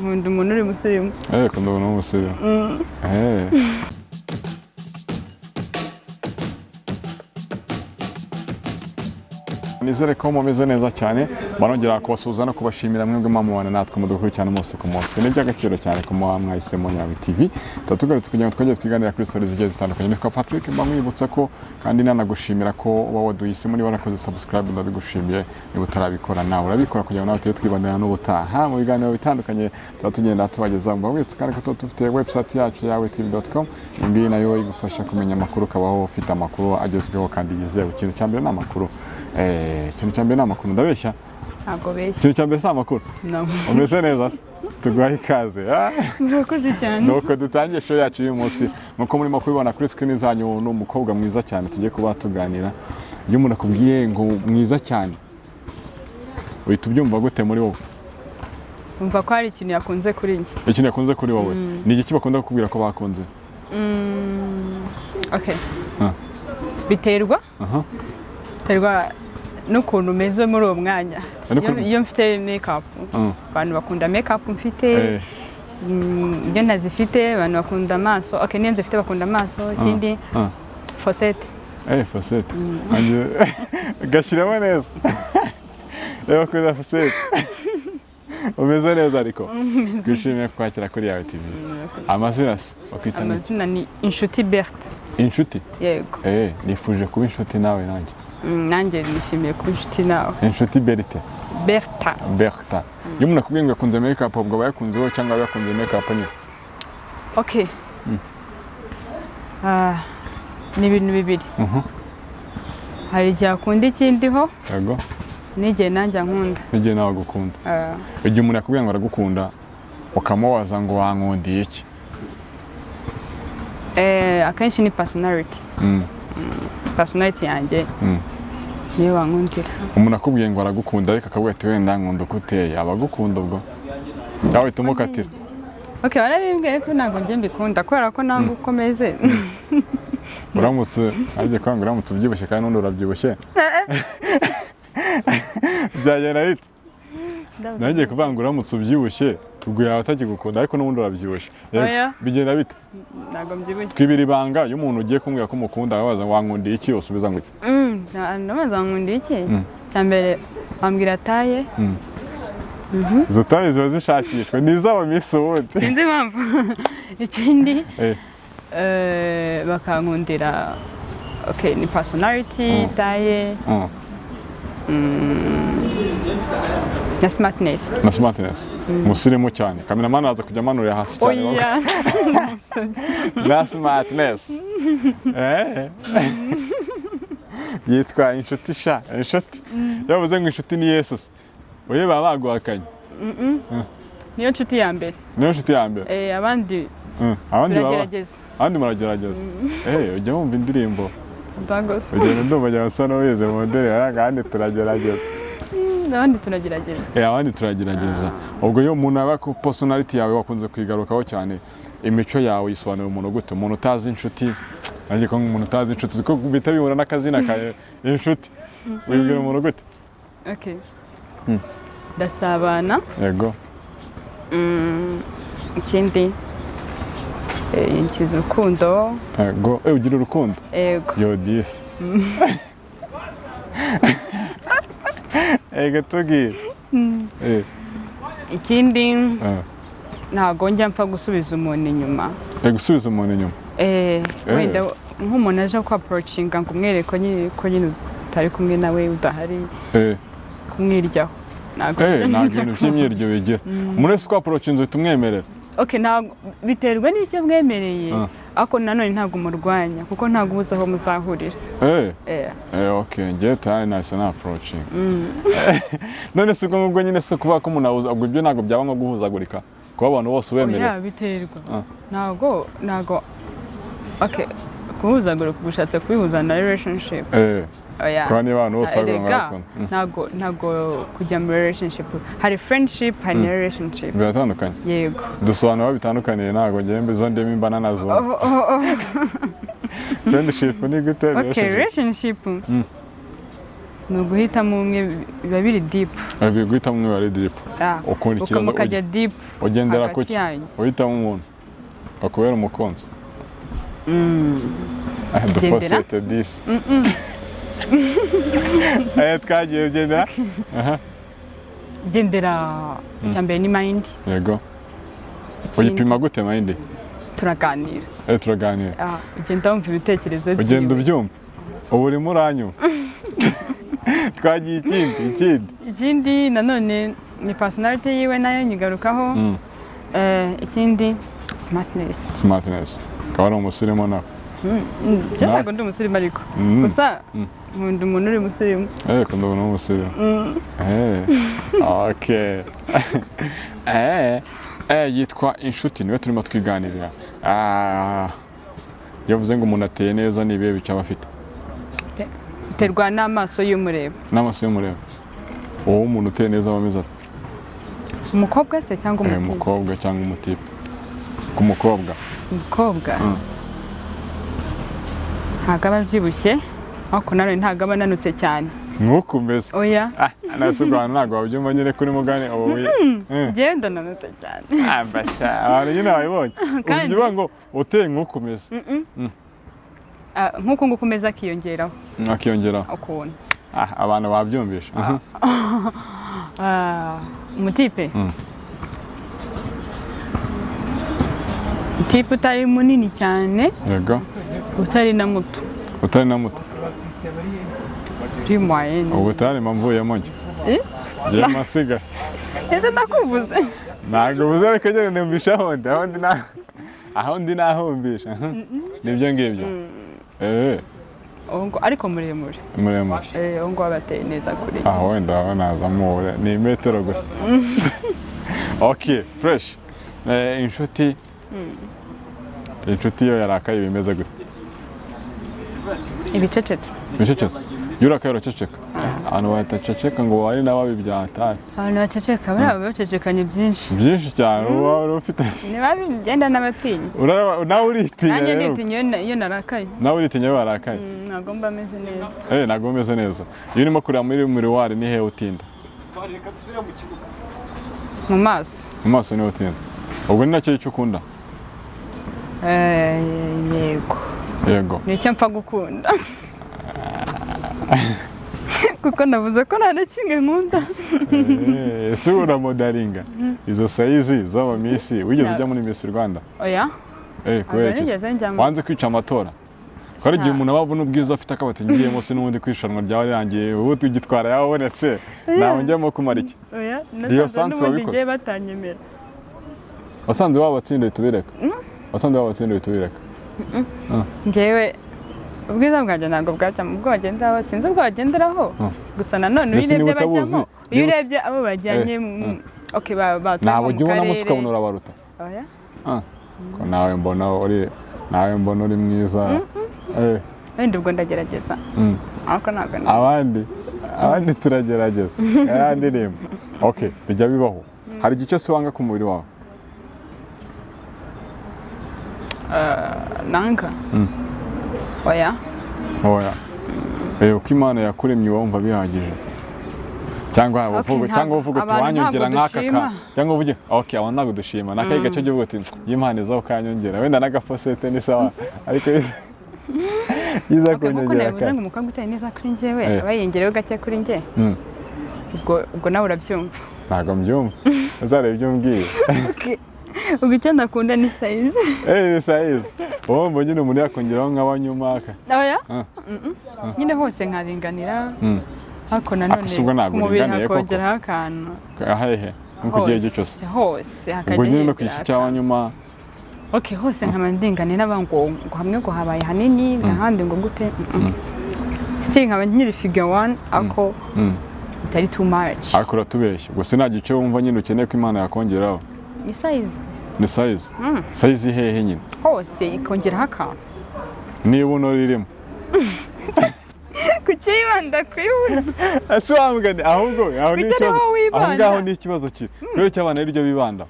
Nkunda umuntu uri musirimu. Ukunda umuntu w'umusirimu. Nizere ko mumeze neza cyane. Barongera kubasuhuza no kubashimira mwebwe mwamubana natwe mudukurikirana umunsi ku munsi. Ni iby'agaciro cyane ko muba mwahisemo Nyawe TV. Tuba tugarutse kugira ngo twongere twiganira kuri stories zigiye zitandukanye. Nitwa Patrick, mba mwibutsa ko kandi nanagushimira ko uba waduhisemo. Niba warakoze subscribe, ndabigushimiye. Niba utarabikora, nawe urabikora kugira ngo nawe tujye twibanira n'ubutaha mu biganiro bitandukanye tuba tugenda tubagezaho. Mba mwibutsa kandi ko tuba dufite website yacu, yawetv.com. Iyi ngiyi nayo igufasha kumenya amakuru, ukabaho ufite amakuru agezweho kandi yizewe. Ikintu cya mbere ni amakuru. Ikintu cya mbere ni amakuru, ndabeshya? Ntabwo beshya. Ikintu cya mbere si amakuru? No. Umeze neza se? Tuguhaye ikaze. Murakoze cyane. Nuko dutangiye show yacu y'uyu munsi. Nkuko murimo kubibona kuri screen zanyu, ni umukobwa mwiza cyane tugiye kuba tuganira. Iyo umuntu akubwiye ngo mwiza cyane, uhita ubyumva gute muri wowe? Umva ko hari ikintu yakunze kuri njye. Ikintu yakunze kuri wowe ni igiki? Bakunda kukubwira ko bakunze? Okay. Ah. Biterwa biterwa n'ukuntu umeze muri uwo mwanya. N'ukuntu- Iyo mfite makeup, abantu bakunda makeup mfite. Iyo ntazifite, abantu bakunda amaso. Okay, niyo nzifite bakunda amaso. Ikindi, fosete. Fosete. Gashyiramo neza. Reba kuri fosete. Umeze neza ariko. Twishimiye kukwakira kuri Yawe TV. Amazina se bakwita ngo iki? Amazina ni Inshuti Berthe. Inshuti? Yego. Nifuje kuba inshuti nawe nanjye. Nanjye nishimiye kuba inshuti nawe. Inshuti Berthe. Bertha. Bertha. Iyo umuntu akubwiye ngo yakunze make-up, ubwo aba yakunze wowe cyangwa aba yakunze make-up nyine? Okay. Ah, ni ibintu bibiri. Hari igihe akunda ikindiho n'igihe nanjye ankunda. N'igihe nawe agukunda. Ah. Igihe umuntu yakubwiye ngo aragukunda, ukamubaza ngo wankundiye iki? Akenshi ni personality. Personality yanjye niyo bankundira. Umuntu akubwiye ngo aragukunda ariko akavuga ati wenda nkunda uko uteye, aba agukunda ubwo? Nawe uhita umukatira? Okay, barabimbwiye ko ntabwo njye mbikunda kubera ko nanga uko meze. Uramutse agiye kwanga, uramutse ubyibushye kandi n'undi urabyibushye, byagenda bite? Nanjye kuvuga ngo uramutse ubyibushye, ubwo yaba atakigukunda, ariko n'ubundi urabyibushye. Yego, Oya. bigenda bite? Ntabwo mbyibushye. Twibira ibanga. Iyo umuntu ugiye kumbwira ko umukunda, ababaza ngo wankundiye iki, usubiza ngo iki? Ndabaza nkunda iki? Cya mbere bambwira taille. Izo taille ziba zishakishwa, ni iz'aba miss ubundi. Sinzi impamvu. Ikindi, bakankundira, okay, ni personality, taille na smartness. Na smartness, umusirimu cyane. Kameramani araza kujya amanurira hasi cyane. Oya. Na smartness. Yitwa Inshuti sha. Inshuti, iyo bavuze ngo inshuti ni Yesu se, oye, baba baguhakanye? Niyo nshuti ya mbere. Niyo nshuti ya mbere. Abandi Abandi baba turagerageza. Abandi muragerageza. Ujya wumva indirimbo Za gospel. Ugenda ndumva njya usa n'uwize mu ndirimbo, kandi turagerageza. Abandi turagerageza. Abandi turagerageza. Ubwo iyo umuntu aba ku personality yawe wakunze kuyigarukaho cyane, imico yawe yisobanura umuntu gute? Umuntu utazi Inshuti, nanjye ko umuntu utazi Inshuti ko bihita bihura n'akazina kawe Inshuti, wibwira umuntu gute? Okay, ndasabana. Ikindi, nkiza urukundo. Yego, ugira urukundo? Yego. Yo disi, ego, tubwire. Ikindi, ntabwo njya mpfa gusubiza umuntu inyuma. Gusubiza umuntu inyuma? Wenda nk'umuntu aje ku approachinga ngo umwereke ko nyine utari kumwe nawe, udahari, kumwiryaho ntabwo Ntabwo ibintu by'imyiryo bigira. Umuntu wese uko approachinze uhita umwemerera? Okay, ntabwo, biterwa n'icyo mwemereye. Ah. Ariko nanone ntabwo umurwanya kuko ntabwo uba uzi aho muzahurira. Okay, ngewe tayari nahise na approaching. None se ubwo ngubwo nyine si ukuvuga ko umuntu ahuza, ubwo ibyo ntabwo byaba nko guhuzagurika, kuba abantu bose ubemerera? Oya, biterwa. Ah. Ntabwo, okay, guhuzagurika ushatse kubihuza na relationship? Oya. Kuba niba abantu bose bavuga ngo Erega, barakunda. Ntabwo kujya muri relationship, hari friendship, hari na relationship. Biratandukanye? Yego. Dusobanura aho bitandukaniye. Ntabwo ngewe izo ndimi mbana nazo. Oh. Friendship ni gute? Okay, Relationship? relationship Ni uguhitamo umwe biba biri deep. Guhitamo umwe bari deep. Ukunda ikibazo mukajya deep ugendera hagati kuki yanyu. Uhitamo umuntu akubera umukunzi. Gendera. Dufosete disi. Twagiye ugendera. Gendera, icya mbere ni mind. Yego. Uyipima gute mind? Turaganira. Turaganira. Ugenda wumva ibitekerezo Ugenda byiwe. ubyumva, ubu urimo uranyuma. Twagiye ikindi. Ikindi nanone ni personality yiwe, nayo nyigarukaho. Ikindi smartness. Smartness, akaba ari umusirimu nawe. Byo ntabwo ndi umusirimu, ariko gusa nkunda umuntu uri umusirimu. Kunda umuntu w'umusirimu. Okay. Yitwa Inshuti, niwe turimo twiganirira. Yavuze ngo umuntu ateye neza ni ibihe bice aba afite? Biterwa n'amaso y'umureba. N'amaso y'umureba. Wowe umuntu uteye neza aba ameze ate? Umukobwa se cyangwa umutipe? Umukobwa cyangwa umutipe, ku mukobwa. Umukobwa ntabwo aba abyibushye, ariko nanone ntabwo aba ananutse cyane. Nk'uku umeze? Oya. Nase ubwo abantu ntabwo babyumva nyine kuri mugani ubu Njyewe ndananutse cyane. Ambasha abantu nyine babibonye. Kandi- Uvuga ngo uteye nk'uku umeze. Nk'uku nguku umeze akiyongeraho Akiyongeraho. ukuntu. Abantu babyumvishe. Aha. Umutipe, umutipe utari munini cyane, utari na muto. Utari na muto. Uri moyenne. Ubu tayari mvuyemo njye. Eh? Njye masigaye. Ese ndakuvuze? Ntabwo ubuze, ariko nyine numvisha aho ndi nahumbisha. Nibyo ngibyo. Uwo ngo ariko muremure. Muremure. Uwo ngo bateye neza kuri njye. Aho wenda aho nazamure ni metero gusa. Okay, fresh. Inshuti iyo yarakaye bimeze gute? Ibicecetse. Bicecetse. Iyo urakaye uraceceka. Abantu bataceceka ngo bari n'ababi byatari. Abantu baceceka bariya baba bacecekanye byinshi. Byinshi cyane uba wari ufite. Ni babi, ngenda n'abatinya. Nawe uritinya Nanjye rero. nditinya iyo narakaye. Nawe uritinya iyo warakaye. Ntabwo mba meze neza. Ntabwo umeze neza. Iyo urimo kureba muri miruwari ni hehe utinda? Mu maso. Mu maso niho utinda. Ubwo ni nacyo icyo ukunda. Yego. Yego. Nicyo mpfa gukunda, kuko navuze ko nta na kimwe nkunda. Ese uramodaringa izo size z'aba miss? Wigeze ujya muri Miss Rwanda? Oya. Kubera Ntabwo iki se? nigeze njyamo. Wanze kwica amatora? Ko hari igihe umuntu aba abona ubwiza afite akaba ati ngiyemo se n'ubundi kwishanwa ryaba rirangiye, ubu tugitwara yabonetse, ntawe njyamo kumara iki? Oya. Iyo Nasanze sansi n'ubundi wabikoze? ngiye batanyemera. Wasanze wabatsinda uhita ubireka? Wasanze wabatsinda uhita ubireka? Njyewe ubwiza bwanjye ntabwo bwajyamo ubwo bagenderaho, sinzi ubwo bagenderaho. Gusa nanone iyo Mbese niba urebye utabuzi, bajyamo, iyo niba urebye abo bajyanye okay, batuye Ntabwo nko mu ujya ubonamo se karere. ukabona urabaruta? Oya. Ko nawe mbona uri mwiza. Wenda ubwo ndagerageza, ariko ntabwo Abandi turagerageza ya ndirimbo. Okay, bijya bibaho. Hari igice se wanga ku mubiri wawe? Nanga? Oya. Oya. Uko Imana yakuremye wumva bihagije, cyangwa Okay, uvuga cyangwa uvuga uti abantu wanyongera ntabwo nk'aka ka dushima. Cyangwa uvuge okay, abantu ntabwo dushima n'akahe gace ujya uvuga uti iyo Imana iza ukanyongera wenda n'agafosete ni sawa, ariko iza Okay, nkuko kunyongera nabivuze ka ngo umukobwa utari neza kuri njyewe aba yiyongereyeho gake kuri njye. Ubwo nawe urabyumva. Ntabwo mbyumva, uzareba ibyo umbwiye. Ubwo icyo ndakunda ni size. Ni size. Wowe mbonye nyine umuntu yakongeraho nk'abanyumaka. Oya. Ah. Nyine hose nkaringanira, ariko nanone Ako si ubwo ntabwo ku mubiri uringaniye koko. hakongeraho akantu. Ahehe nkuko ugiye gicosa? Hose hakajya Ubwo nyine no ku hiyongeraho gice cy'abanyuma. Okay, hose nkaba ndinganira, ngo hamwe ngo habaye hanini, ahandi ngo gute. Still nkaba nkiri figure one, ariko bitari too much. Ariko uratubeshya gusa, nta gice wumva nyine ukeneye ko Imana yakongeraho. Ni size. Ni size. Size hehe nyine? Hose ikongeraho akantu. Niba uno ririmo. Kuki yibanda ku ibuno? Ese wambwira ahubwo aho ni Kuki ikibazo ariho wibanda? Aho ngaho ni ikibazo kiri kubera icyo abana ariryo bibanda.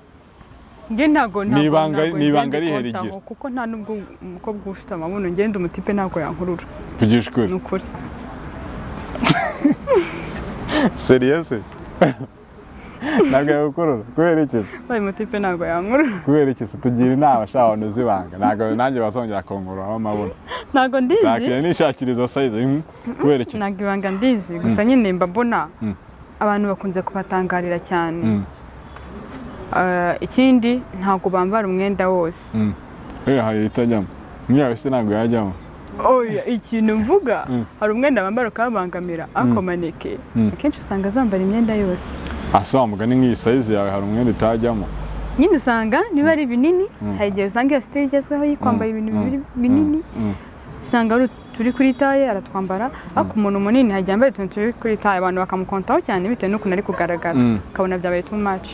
Njye ntabwo Ni ibanga- ntabwo ni ibanga ngenda rihe kontaho, rigira? kuko nta nubwo umukobwa ufite amabuno, ngenda umutipe ntabwo yankurura. Kugisha ukuri. Ni ukuri. Sérieux se? Ntabwo yagukurura kubera iki se? Ubaye umutipe ntabwo yankurura. Kubera iki se? Tugira inama sha, abantu zibanga, ntabwo nanjye bazongera kongorora amabuno. Ntabwo ndizi. Ntakwiye nishakira izo size. Kubera iki? Ntabwo ibanga ndizi, gusa nyine mba mbona abantu bakunze kubatangarira cyane. Ikindi ntabwo bambara umwenda wose. Hari itajyamo nk'iyawe se? Ntabwo yajyamo. Oya, ikintu mvuga, hari umwenda bambara ukababangamira, ariko mannequin akenshi usanga zambara imyenda yose. Asa wa mugani, nk'iyi size yawe hari umwenda utajyamo? Nyine usanga niba ari binini, hari igihe usanga iyo style igezweho yo kwambara ibintu biri binini, usanga ari turi kuri taille aratwambara, ariko umuntu munini hajya yambaye utuntu turi kuri taille, abantu bakamukontaho cyane bitewe n'ukuntu ari kugaragara, ukabona byabaye too much.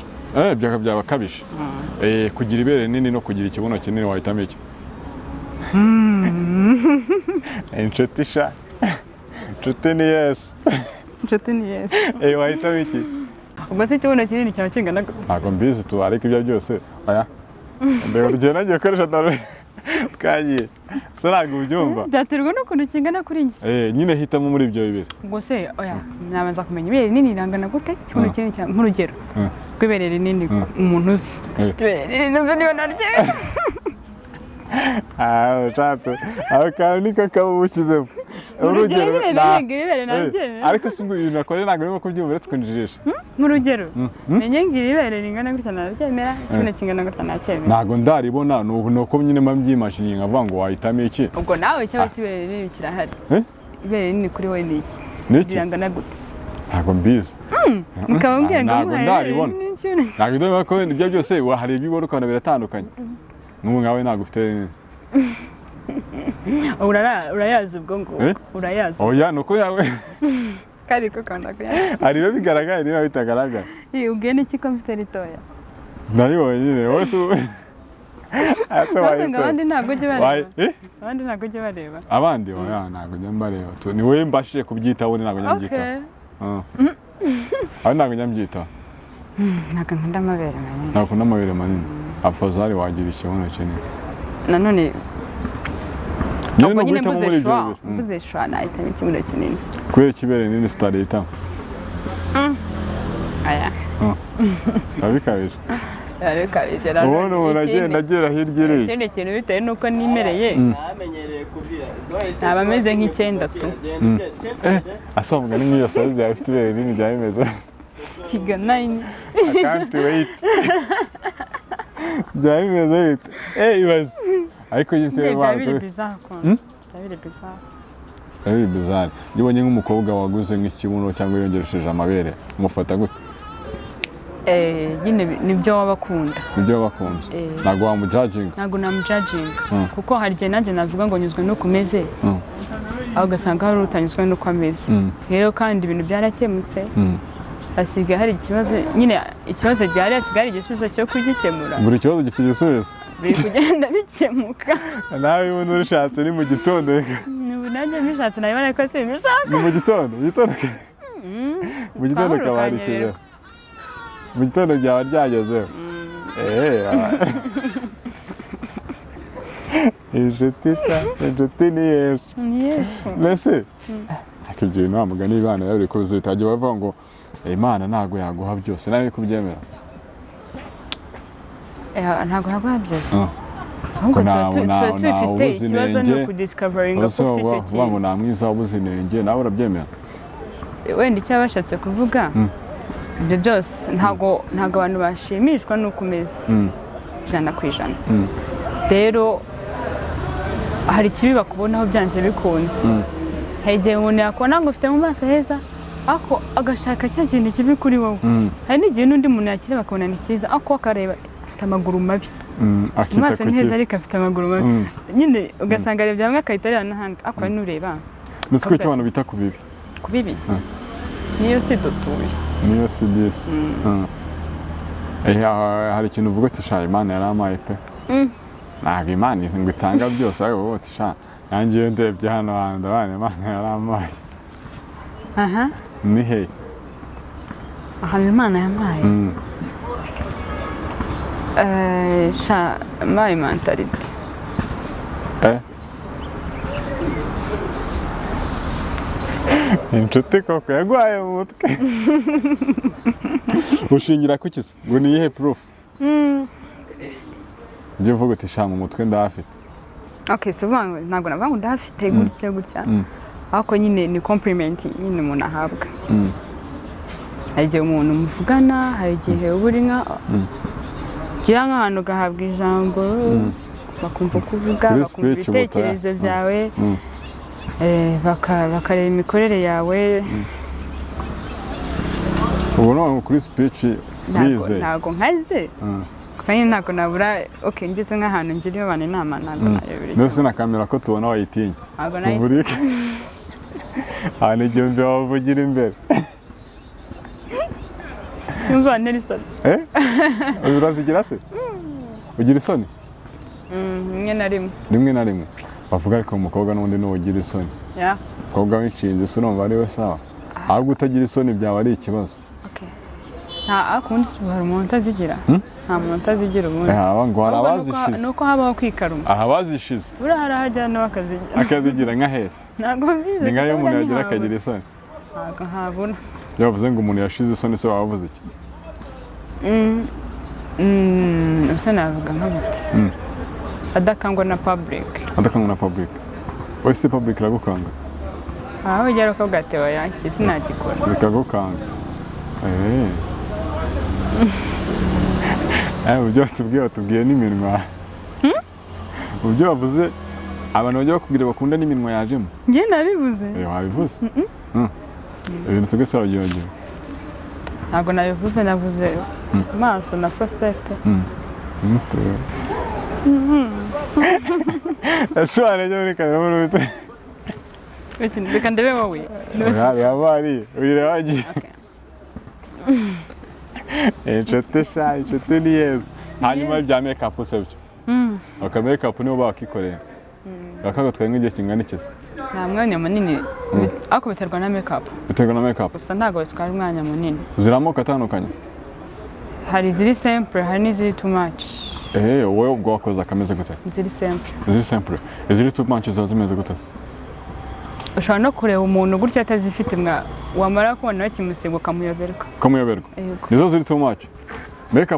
Byaba kabije. Kugira ibere rinini no kugira ikibuno kinini, wahitamo iki? Inshuti sha, inshuti ni Yesu. Inshuti ni Yesu. Wahitamo iki? Ubwo se ikibuno kinini cyaba kingana gute? Ntabwo mbizi tu, ariko ibyo byose oya, ndeba urugero nagiye gukoresha dore twagiye se, ntabwo ubyumva. Byaterwa n'ukuntu kingana kuri njye. Nyine hitamo muri ibyo bibiri. Ubwo se oya, nabanza kumenya ibere rinini rirangana gute, ikibuno kinini cyane, nk'urugero rw'ibere rinini, umuntu uzi ufite ibere rinini, numva niba naryo. Ah, ushatse ako kantu niko kaba ubushyizemo. Urugero nyine, menye ngo iri bere naryo. Ariko si ubwo ibintu nakora, ntabwo urimo kubyumva uretse kunjijisha. Nk'urugero, menye ngo iri bere ringana gutya naryemera, ikibuno kingana gutya nacyemera. Ntabwo ndaribona, ni uko nyine mba mbyimashiniye nkavuga ngo wahitamo iki. Ubwo nawe cyaba cy'ibere rinini kirahari. Eh? Ibere rinini kuri wowe ni iki? Ni iki? Rirangana gute? Ntabwo mbizi. Mukaba mbwira ngo Ntabwo muhaye ndaribona. ibere rinini n'ikibuno. Ntabwo ndabona ko wenda ibyo byose hari ibyo ubona ukabona biratandukanye, n'ubu nkawe ntabwo ufite rinini. Urayazi ubwo ngo Eh? urayazi. Oya, ni uko yawe. Kari ko kanda kuyazi. Hari ibiba bigaragara niba bitagaragara. Ubwiye n'iki ko mfite ritoya? Nabibonye nyine wowe se ese Bavuga ngo wahise abandi ntabwo ujya bareba. Eh? Abandi ntabwo ujya bareba. Abandi oya, ntabwo njya mbareba. Ni wowe mbashije kubyitaho, ubundi ntabwo njya mbyitaho. Okay. Ah. Abandi ntabwo njya mbyitaho. Ntabwo nkunda amabere manini. Ntabwo ukunda amabere manini, afazari wagira ikibuno kinini. Nanone Nyine ubwo ni nyine uguhitamo mbuze muri ibyo choix, bibiri. mbuze choix nahitamo ikibuno kinini. Kubera ikibere rinini sitarihitamo? Aya. Biba bikabije. Biba bikabije. Ubona umuntu agenda agera hirya iriya. Ikindi kintu, bitewe n'uko nimereye, Namenyereye kubwira. Naba ameze nk'icyenda tu. Asombwa ni nk'iyo size yawe ifite ibere rinini byaba bimeze. Figure 9. I can't wait. Byaba bimeze bite? Ibaze ariko yise. Byaba biri bizarre ukuntu, byaba biri bizarre. Byaba biri bizarre. Iyo ubonye nk'umukobwa waguze nk'ikibuno cyangwa yongeresheje amabere, umufata gute? Nyine nibyo waba akunda. Nibyo baba bakunze. Ntabwo wamujajinga? Ntabwo namujajinga, kuko hari igihe nanjye navuga ngo nyuzwe n'uko umeze, aho ugasanga hari utanyuzwe n'uko ameze. Rero kandi ibintu byarakemutse, hasigaye hari ikibazo nyine, ikibazo gihari hasigaye hari igisubizo cyo kugikemura. Buri kibazo gifite igisubizo. Biri kugenda bikemuka. Nawe ubundi urushatse ni mu gitondo reka. Ubu nanjye mbishatse nabibona, ariko simbishaka. Ni mu gitondo, mu gitondo, mu gitondo. Twahura. Kabarishije mu gitondo byaba ryagezeho. Inshuti sha, inshuti ni Yesu. Ni Yesu. Mbese ariko ibyo bintu wa mugani Imana yabiri kubizi bitajya bavuga ngo Imana ntabwo yaguha byose, nawe kubyemera? Ntabwo yaguha byose. Ko Ahubwo tuba nta tubifite, ubuze ikibazo ni inenge. ukudiscoveringa ko Ese ufite icyo uvuga ngo kintu. Nta mwiza wabuze inenge, nawe urabyemera? Wenda icyo baba bashatse kuvuga, ibyo byose ntabwo abantu bashimishwa n'uko umeze 100%. Rero hari ikibi bakubonaho byanze bikunze. Hari igihe umuntu yakubona ngo ufite mu maso heza, ariko agashaka cya kintu kibi kuri wowe. Hari n'igihe n'undi muntu yakireba akabona ni cyiza, ariko akareba afite amaguru mabi. Mu Akita maso ku ni heza, kibi. ariko afite amaguru mabi. Nyine ugasanga arebye hamwe agahita areba n'ahandi, ariko hari n'ureba Ndetse ko icyo abantu bita ku bibi. Ku bibi niyo si dutuye. Niyo si disi. Hari ikintu uvuga uti: "Sha, Imana yarampaye pe." Ntabwo Imana ngo itanga byose, ariko uvuga uti: "Sha, nanjye iyo ndebye hano hantu ndabona Imana yarampaye." Aha. Ni he? Ahantu Imana yampaye? Sha, my mentality. Eh? Inshuti koko yaguhaye mu mutwe. Ushingira ku ki se? Ngo ni iyihe proof? Ujye uvuga uti: "Sha, mu mutwe ndahafite." Okay, si uvuga ngo ntabwo navuga ngo ndahafite gutya gutya, ariko nyine ni compliment nyine umuntu ahabwa. Hari igihe umuntu muvugana, hari igihe uba uri nka gira nk'ahantu ugahabwa ijambo, bakumva uko uvuga, Kuri bakumva speech ibitekerezo byawe, bakareba imikorere yawe. Ubu none kuri speech Ntabwo wizeye? Ntabwo nkaze. Gusa nyine ntabwo nabura, okay, ngeze nk'ahantu ngiriye abantu inama, ntabwo nayobora. Ndetse na kamera ko tubona wayitinya? Ntabwo nayo. Public ahantu 1000 wavugira imbere. Yumva Nelson. Eh, urazigira se? Ugira isoni? Rimwe na rimwe. Rimwe na rimwe bavuga, ariko umukobwa n'ubundi niwe ugira isoni. Umukobwa w'inshinzi se urumva ari we sawa, ahubwo utagira isoni byaba ari ikibazo. Okay, nta ariko ubundi hari umuntu utazigira? Nta muntu utazigira ubundi. Aba ngo hari Ahubwo abazishize. Nuko habaho kwikaruma. Aha abazishize. Buriya hari ahajya nawe akazigira. Akazigira nka heza. Ntabwo mbizi. Ni nkayo Gusa umuntu buriya yagira ntihabura. akagira isoni. Ntabwo habura. Iyo bavuze ngo umuntu yashize isoni se, baba bavuze iki? Ubuse navuga nka gute? Adakangwa na public. Adakangwa na public. Wowe se public iragukanga? Aho ugera ukavuga ati: "Oya, iki sinagikora." Bikagukanga. Mu byo batubwiye n'iminwa, mu byo bavuze abantu bajya bakubwira bakunda n'iminwa yajemo. Njye nabivuze? Wabivuze. Ibintu twese warabyibagiwe. Ntabwo nabivuze, navuze maso na fourchette. Ese warebye muri kamera muri ufite? Reka ndebe wowe. Yabari uyireba wagiye. Inshuti sha, inshuti ni Yesu. Hanyuma bya make se byo, aka make nibo bakikorera, bakagutwaye nk'igihe kingana iki se? Nta mwanya munini, ariko biterwa na make. Biterwa na make. Gusa ntabwo bitwara umwanya munini. Ziri amoko atandukanye. Hari iziri simple, hari n'iziri too much. Ehe, wowe ubwo wakoze akameze gute? Iziri simple. Iziri simple. Iziri too much ziba zimeze gute? Ushobora no kureba umuntu gutya atazifite, mwa wamara kubona bakimusiga ukamuyoberwa. Ukamuyoberwa? Yego. Nizo ziri too much. Make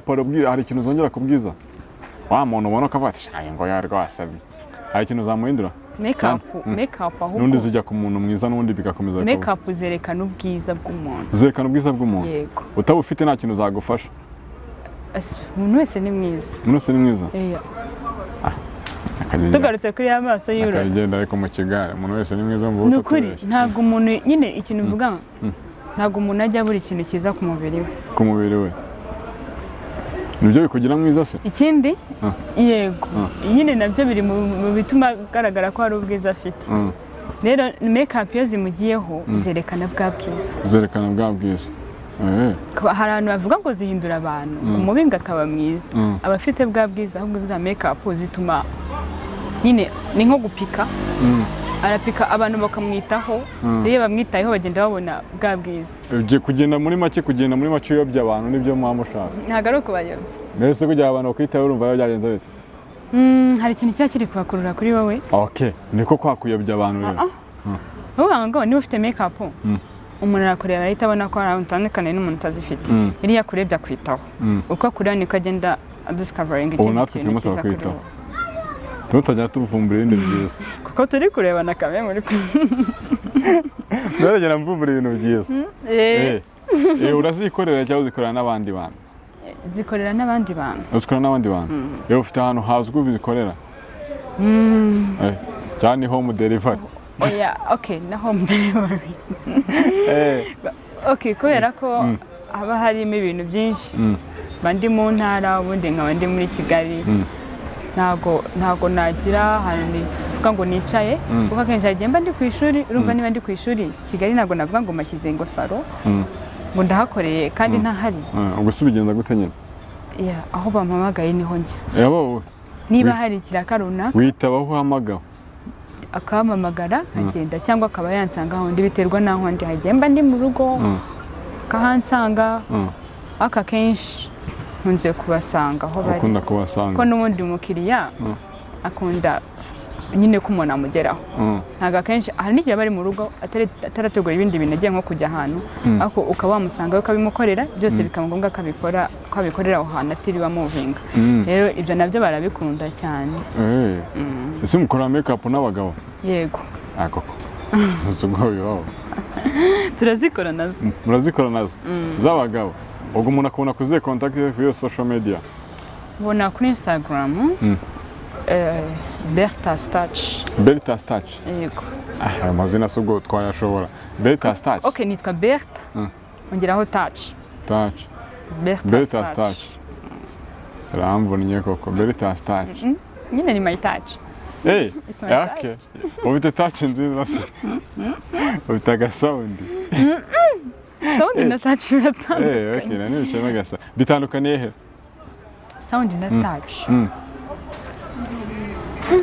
hari ikintu zongera ku bwiza wa muntu ubona ukavuga ati: "Shaye ngo ya rwose," hari ikintu zamuhindura? Make make ahubwo N'undi zijya ku muntu mwiza, n'ubundi bigakomeza bikaba. Make zerekana ubwiza bw'umuntu. Zerekana ubwiza bw'umuntu. Yego. Utabufite nta kintu zagufasha. Ese, umuntu wese ni mwiza. Umuntu wese ni mwiza. Tugarutse kuri ya maso y'urura. Akagenda ariko mu kigare, umuntu wese ni mwiza mu Ni ukuri. utatubeshya. Ntabwo umuntu nyine, ikintu mvuga, ntabwo umuntu ajya abura ikintu cyiza ku mubiri we. Ku mubiri we, nibyo bikugira mwiza se? Ikindi, yego nyine nabyo biri mu bituma agaragara ko hari ubwiza afite. Rero make iyo zimugiyeho zerekana bwa bwiza. Zerekana bwa bwiza. Hari abantu bavuga ngo zihindura abantu, umubi ngo akaba mwiza. Aba afite bwa bwiza, ahubwo za make zituma nyine ni nko gupika. Arapika abantu bakamwitaho. Rero iyo bamwitayeho bagenda babona bwa bwiza. Ugiye kugenda muri make uyobya abantu, nibyo muba mushaka? Ntabwo ari ukubayobya. Mbese kugira abantu bakwitaho urumva byagenze bite? Hari ikintu kiba kiri kubakurura kuri wowe. Okay, niko kwa kuyobya abantu rero. Uvuga ngo niba ufite make, umuntu arakureba arahita abona ko hari ahantu utandukaniye n'umuntu utazifite. Iriya akurebye akwitaho. Uko akureba niko agenda adiscoveringa Ubu ikindi natwe kintu turimo cyiza kuri turakwitaho. wowe. Turimo turagenda tuvumbura ibindi byiza. Kuko turi kurebana kamwe muri Ndaragenda mvumbura ibintu byiza. Urazikorera cyangwa uzikorera n'abandi bantu? Zikorera n'abandi bantu. Uzikorera n'abandi bantu. Iyo ufite ahantu hazwi ubikorera? Cyangwa ni home delivery? Oya, okay, na home delivery. Okay, kubera ko haba harimo ibintu byinshi, mba ndi mu ntara, ubundi nkaba ndi muri Kigali. Ntabwo nagira ahantu nivuga ngo nicaye, kuko akenshi hagiye mba ndi ku ishuri. Urumva niba ndi ku ishuri Kigali, ntabwo navuga ngo mashyize ngo salon ngo ndahakoreye kandi ntahari. Ubwo se ubigenza gute nyine? Yeah, aho bampamagaye niho njya. Wowe Niba hari ikiraka runaka, witaba aho uhamagawe? Akampamagara nkagenda, cyangwa akaba yansanga aho ndi, biterwa n'aho ndi. Hagiye mba ndi mu rugo akahansanga, ariko akenshi nkunze kubasanga aho bari. Ukunda kubasanga. Ko n'ubundi umukiriya akunda nyine ko umuntu amugeraho. Ntabwo akenshi, hari n'igihe aba ari mu rugo atarategura ibindi bintu, agiye nko kujya ahantu, ariko ukaba wamusanga ukabimukorera byose, bikaba ngombwa ko abikora, ko abikorera aho hantu atiriwe amuvinga. Rero ibyo nabyo barabikunda cyane. Ese mukora make-up n'abagabo? Yego. Ah, koko ntuzi ubwo bibaho? Turazikora nazo. Murazikora nazo z'abagabo? Ubwo umuntu akabona kuzihe contact kuri iyo social media? Ubona kuri Instagram, Berta Stach. Berta Stach? Yego. Ah, ayo mazina si ubwo twayashobora. Berta Stach. Ok, nitwa Berta, ongeraho Touch. Touch. Berta, Berta Stach. Stach. Ramvunnye koko, Berta Stach. Nyine ni my touch. Hey, It's my okay. Ufite touch nziza se? Ufite agasawundi? Sound na touch biratandukanye. Okay, nani bishema agasa. Bitandukaniye he? Sound na touch.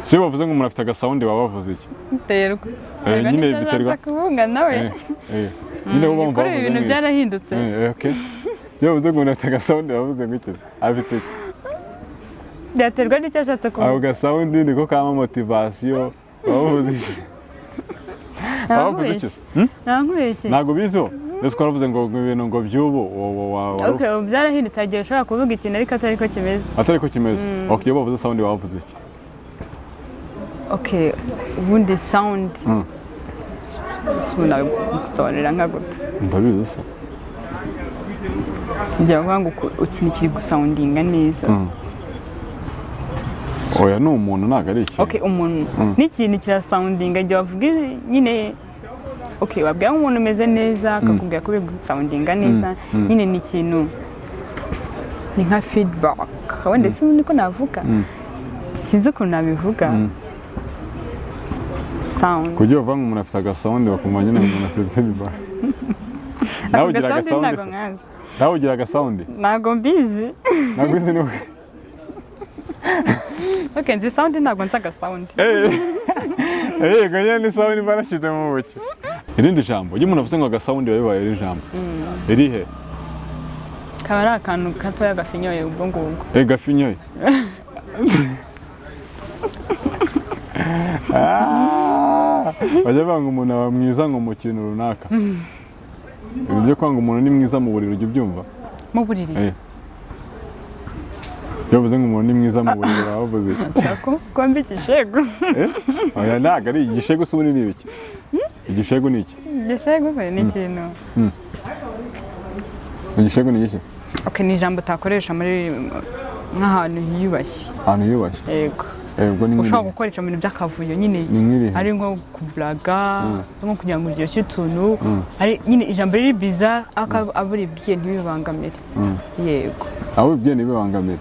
Si bavuze ngo umuntu afite agasawundi, baba bavuze iki? Biterwa. Nyine biterwa. Kuvuga nawe. Nyine bo bumva Kuri bavuze ibi bintu ngo iki? byarahindutse. Okay. Iyo bavuze ngo umuntu afite agasawundi, bavuze ngo iki? Afite iki? Byaterwa n'icyo ashatse Ako kuvuga. gasawundi niko kama motivation. Bavuze iki? Bavuze iki? Hmm? Ntankubeshye. Ntabwo biziho. Ese ko baravuze ngo ibintu ngo by'ubu wa Okay, ubu byarahindutse, hari igihe ushobora kuvuga ikintu ariko atari ko kimeze. Atari ko kimeze. Okay, iyo bavuze sound baba bavuze iki? Okay, ubundi sound, nagusobanurira nka gute? Ndabizi se. Njya kuvuga ngo ikintu kiri gusoundinga neza. Oya, ni umuntu, ntabwo ari ikintu. Okay, umuntu n'ikintu kirasoundinga igihe wavuga nyine, okay, wabwira nk'umuntu umeze neza akakubwira ko biri gusoundinga neza. Nyine ni ikintu, ni nka feedback wenda, si niko navuga, sinzi ukuntu nabivuga, sound. Kugira bavuga ngo umuntu afite agasawundi, bakumva nyine umuntu afite feedback. Nawe Ako ugira gasawundi agasawundi ntabwo se? nkazi. Nawe ugira agasawundi? Ntabwo mbizi. Ntabwo uzi ni Okay, nzi sound, ntabwo nzi agasawundi. Yego nyine ni sound barashyize mu buki. Irindi jambo, iyo umuntu avuze ngo agasawundi biba bibaye iri jambo irihe? Kaba ari akantu gatoya gafinyoye ubwo ngubwo. Gafinyoye. Ah, bajya banga umuntu aba mwiza ngo mu kintu runaka. Ibintu byo kwanga umuntu ni mwiza mu buriri, ujya ubyumva? Mu buriri? Iyo bavuze ngo umuntu ni mwiza mu buriri, baba bavuze iki? Ushaka ko mba igishegu? Oya, ntabwo ari igishegu se. Ubundi ni ibiki? Igishegu ni iki? Igishegu se ni ikintu Igishegu ni iki? Okay, ni ijambo utakoresha muri nk'ahantu hiyubashye. Ahantu hiyubashye? Yego. Ubwo ni Ushobora nk'irihe? gukoresha mu bintu by'akavuyo nyine. Ni nk'irihe? Ari nko kuburaga, nko kugira ngo uryoshye utuntu, ari nyine ijambo riri bizarre ariko abo uribwiye ntibibangamire. Yego. Aho ubibwiye ntibibangamire.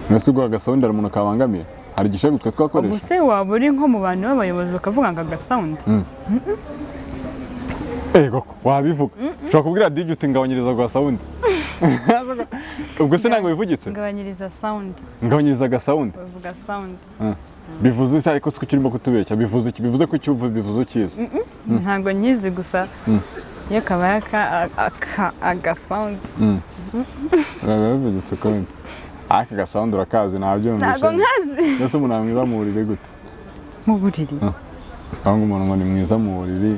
Mbese ubwo agasawundi hari umuntu kabangamiye? Hari igishegu twe Ubwo twakoresha? se waba uri nko mu bantu b'abayobozi bakavuga ngo agasawundi? Koko wabivuga, ushobora kubwira DJ uti ngabanyiriza gwa sound. Ubwo se ntabwo bivugitse? Ngabanyiriza sound. Ngabanyiriza agasawundi. Bavuga sound. Bivuze iki ariko? Si urimo kutubeshya? Bivuze iki? Bivuze ko icyo bivuze ukizi? Ntabwo nyizi, gusa iyo kabaye agasawundi. Biba bivugitse ukundi, ariko agasawundi urakazi, ntabyumvishe? Ntabwo nkazi. Mbese umuntu aba mwiza mu buriri gute? Mu buriri? Cyangwa umuntu ngo ni mwiza mu buriri,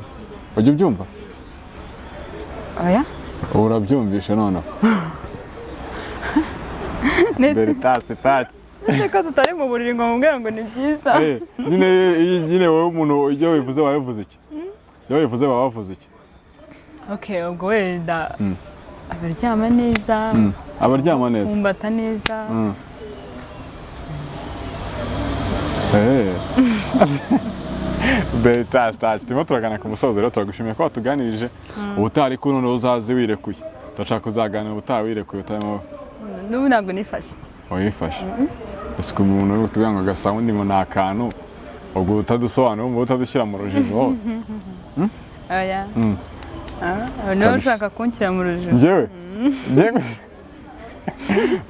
ujya ubyumva? Oya. Ubu urabyumvishe noneho. Nese Dore itatsi taci. ko tutari mu buriri ngo mubwire ngo ni byiza? Nyine nyine wowe umuntu iyo bivuze waba bivuze iki? Iyo bivuze baba bavuze iki? Okay, ubwo wenda abaryama neza. Abaryama neza. Kumbata neza. Bertas taci, turimo turagana ku musozo rero, turagushimiye ko watuganirije. Ubutaha ariko noneho uzaze wirekuye, turashaka kuzaganira ubutaha wirekuye, utarimo. N'ubu ntabwo nifashe. Wifashe. Ese ukuntu umuntu uri kutubwira ngo agasawundi ngo ni akantu, ubwo utadusobanura, ubwo utadushyira mu rujijo wowe? Oya. Ah, niba ushaka kunshyira mu rujijo. Njyewe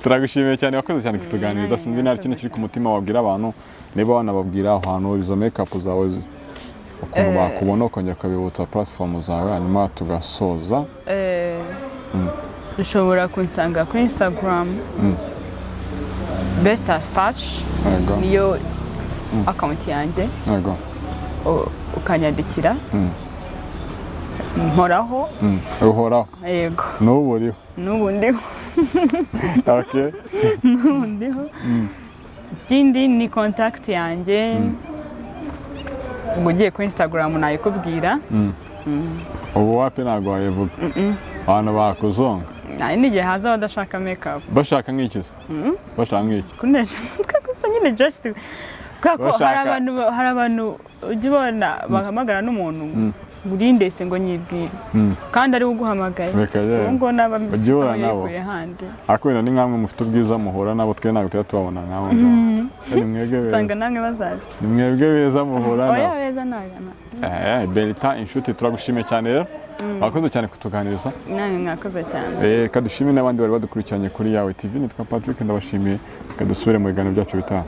turagushimiye cyane, wakoze cyane kutuganiriza. Sinzi niba hari ikintu kiri ku mutima wabwira abantu, niba wanababwira aho hantu izo make zawe ukuntu bakubona, ukongera ukabibutsa platform zawe, hanyuma tugasoza. Ushobora kunsanga kuri Instagram, Beta Starch. Yego. Niyo. account yanjye, ukanyandikira. Nkoraho. Uhoraho? Yego. N'ubu uriho? N'ubu ndiho. N'ubu ndiho. Ikindi ni contact yanjye. Ubwo ugiye kuri Instagram nayikubwira. Ubu wapi, ntabwo wayivuga, abantu bakuzonga. Hari n'igihe haza abadashaka makeup. Bashaka nk'iki se? Bashaka nk'iki? Kunesha umutwe gusa nyine, just kubera ko hari abantu ujya ubona bahamagara n'umuntu ngo urindese, ngo nyibwire, kandi ari we uguhamagaye. Reka yewe. Ubu ngubu naba Ujya uhura nabo? yikuye handi. Ariko wenda ni nkamwe mufite ubwiza muhura nabo, twe ntabwo tujya tubabona nk'abo ngabo. Ni mwebwe beza. Usanga namwe bazaza. Ni mwebwe beza muhura Oya, nabo. beza ntabwo. Berita Inshuti, turagushimiye cyane rero, wakoze cyane kutuganiriza. Namwe mwakoze cyane. Reka dushime n'abandi bari badukurikiranye kuri Yawe TV. Nitwa Patrick, ndabashimiye. Reka dusubire mu biganiro byacu bitaha.